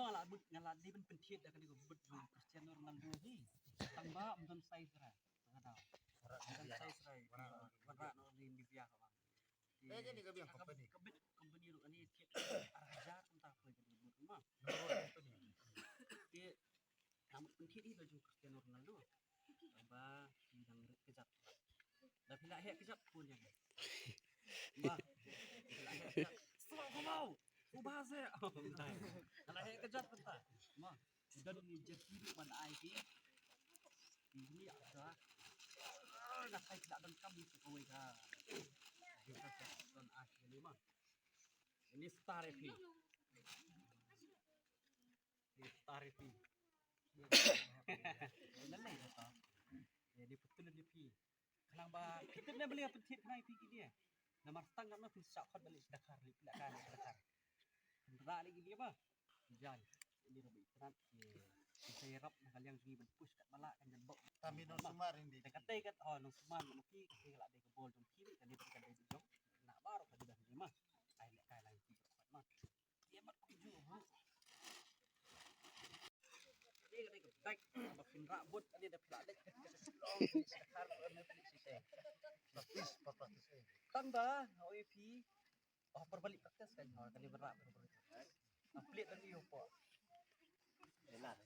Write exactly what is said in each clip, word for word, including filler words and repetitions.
Kumba la bud nga la dei ban pynthied da kane ka bud jong Cristiano Ronaldo hi. Tang ba ym don size ra. Nga da. Ym don size ra. Wanrah noh ri Nivea ka ba. Eh, kane ka biang company. Ka bud company ruh kane thied ar hajar kumta poi kane ka bud ma. Te Ka mut pynthied hi ba jong Cristiano Ronaldo. Ba phi dang rit kjat. Da phi la heh kjat pun ïa nga. Ba phi la heh kjat. Sngewbha kumno? Sngewbha se. Nga la heh kjat mynta. Ma. Don jersey ruh ban ai phi. Phi ni ïa ka. Nga sai phi la donkam ïa kawei ka. Don ai phi ni ma. Ini star ïa phi. Ïa, star ïa phi. Ïa, nangne ïa ta. Ïa, dei pynthut ïa phi. Khnang ba phi tip ne balei pynthut khnang ïa phi ki dei. Namar tang katno phin shah khot balei sha Dakar, leit phi la kai leit sha Dakar. Pynrah leit ki dei ba. Jan. Ini ruh ba itynnat ki. Ki sa ïarap na ka liang jong ngi ban push kat ba lah kan jan bok. Tang ba nongsumar ïa ngi. Te katei kat, oh, nongsumar ma ki, katei ka la dei ka bol jong phi, ka dei ka dei jong. Na baroh ka dei ba ma. Kai leit kai leit ki ba khot ma. Tang ba, oi phi. Oh, berbalik practice kan. Oh, kali berak, berbalik. Ah, pelit lagi opo. Pelit.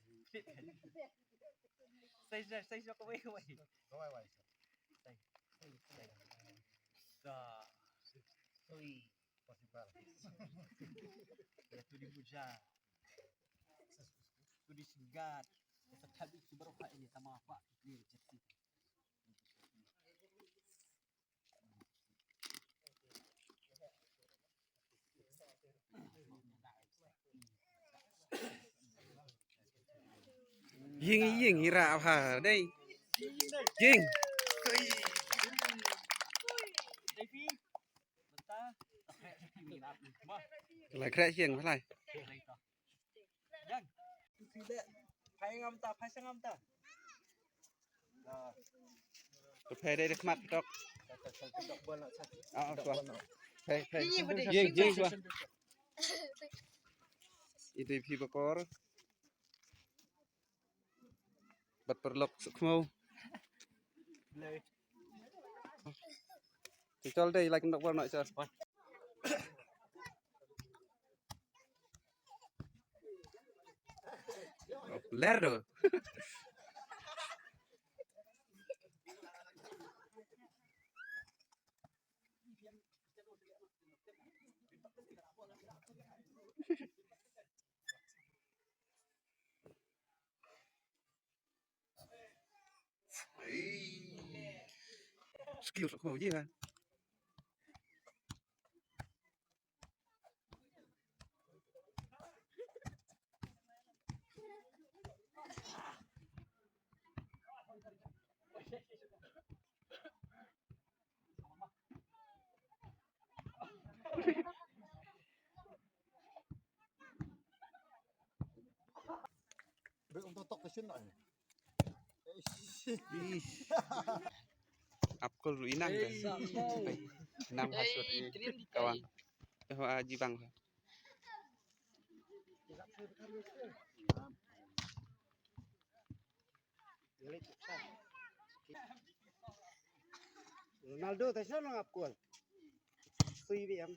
Sai, sai, sai, sai, kawai, kawai. Kawai, kawai. Sai, sai, sai. Sa. Ui. Possible. Ya, tu di Buja. Tu di Singgat. Ya, tak habis tu baru kat ini sama apa? Ni jersey. Ïing, ïing, ira ha dei. Ïing. La khreh ïing, la. Phai ngam ta, phai sa ngam ta. To phai dei khmat tok. Ah, ah, shuwa. Phai, phai. Ïing, ïing, shuwa. Ito phi bakor. Bad paralok suk khmaw. Te chol dei, like, nok bor nok chol. Lerdo. Skill sok ko ji kan. Ap kol ruh inang kan. Inang hasut kawang. Dah aji bang. Ronaldo te sha nang ap kol. Sui bi am.